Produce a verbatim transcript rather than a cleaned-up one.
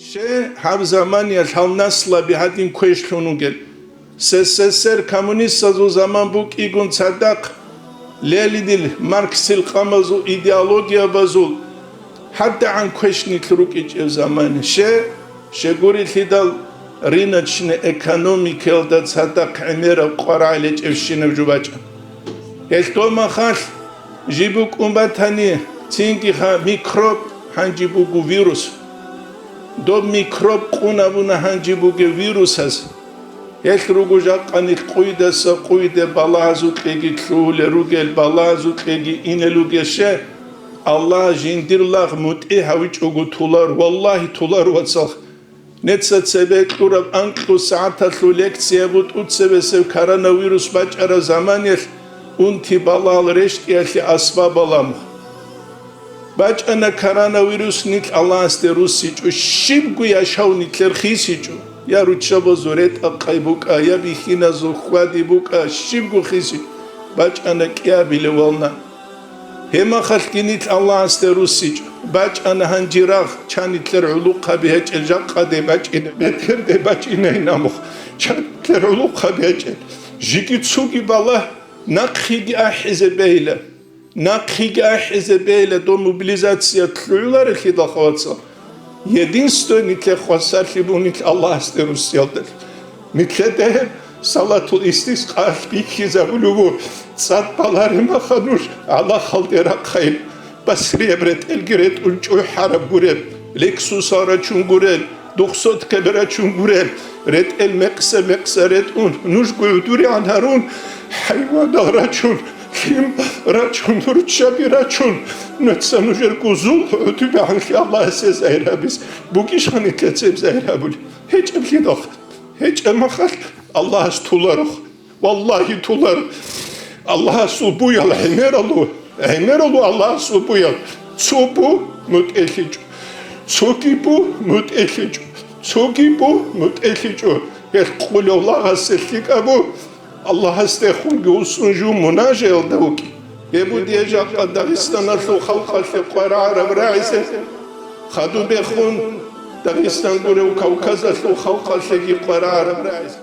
Щай гьаб заманиялъ гьал наслаби гьадин квешлъун вугел? С С С Р коммунистазул заман букӀигун цадахъ, Ленинил, Марксил къамазул идеологиябазул гьадагӀан квеш нилъ рукӀичӀеб заман. Щай, щегурелъидал рыночный экономикаялда цадахъ гӀемераб къварагӀел гьечӀебщинаб жо бачӀана. Гьелъ доб махалъ жиб букӀун батани, цинги гьа микроб, гьанже буго вирус. Доб микроб къунабуна гьанже бугев вирусаз. Гьелъ руго жакъа нилъ къуйдаса къуйде балагьазукьеги лъугьулел ругел, балагьазукьеги инел ругел. Щай, Аллагь жиндир лагъ мутӀигӀ гьавичӀого тулар, валлагьи, тулар, вацал. Неца цебе кьураб анкьго сагӀаталъул лекция буго тӀуцебесеб коронавирус бачӀараб заманиялъ унти-балагьал рещтӀиялъе асбабал. БачӀана коронавирус, нилъ Аллагьасде руссичӀо, щибго яшав нилъер хисичӀо, я руччабазул ретӀа-къай букӀа, я бихьиназул хьвади букӀа, щибго хисичӀо, бачӀана кӀиабилеб волна. Гьебмахалъги нилъ Аллагьасде руссичӀо. БачӀана гьанже рагъ, чан нилъер гӀулухъаби гьечӀел жакъаде бачӀине, бетӀерде бачӀинейин амухъ, чан нилъер гӀулухъаби гьечӀел. Жеги цоги балагь, нахъеги ахӀизе бегьила. Нахъеги ахӀизе бегьила, доб мобилизация лъугӀуларелъидал, вацал. Единственный нилъер хвасарлъи буго нилъ Аллагьасде руссиялдалъ. Нилъеда гьеб салатул истискъаялъ бихьизабулеб буго, цӀад балареб маха нуж гӀалахалде рахъайин. Басрияб ретӀелги ретӀун, чӀухӀараб гуреб, лексусал рачун гурел, двухсоткаби рачун гурел, ретӀел мекъса-мекъса ретӀун, нужго гӀодорегӀан гьарун, хӀайванал рачун, лъим рачун, руччаби рачун, нуца нужер гузул гӀодобегӀанлъи Аллагьасе загьир гьабиз бугищха нилъеца гьеб загьир гьабулеб? ГьечӀеблъидал, гьечӀеб махалъ Аллагьас туларухъ. Валлагьи, тулар. Аллагьасул буял гӀемералу, гӀемералу Аллагьасул буял. Цо бу мутӀелъичӀо, цоги бу мутӀелъичӀо, цоги бу мутӀелъичӀо. Гьелъ къулев лагъасе лъикӀаб бу, Аллагьасдехунги вуссун жив мунажаялда вукӀин. Гьеб буго дие жакъа Дагъистаналъул халкъалъе къварагӀараб рагӀизе, хадубехун Дагъистан гурев Кавказалъул халкъалъеги къварагӀараб рагӀизе.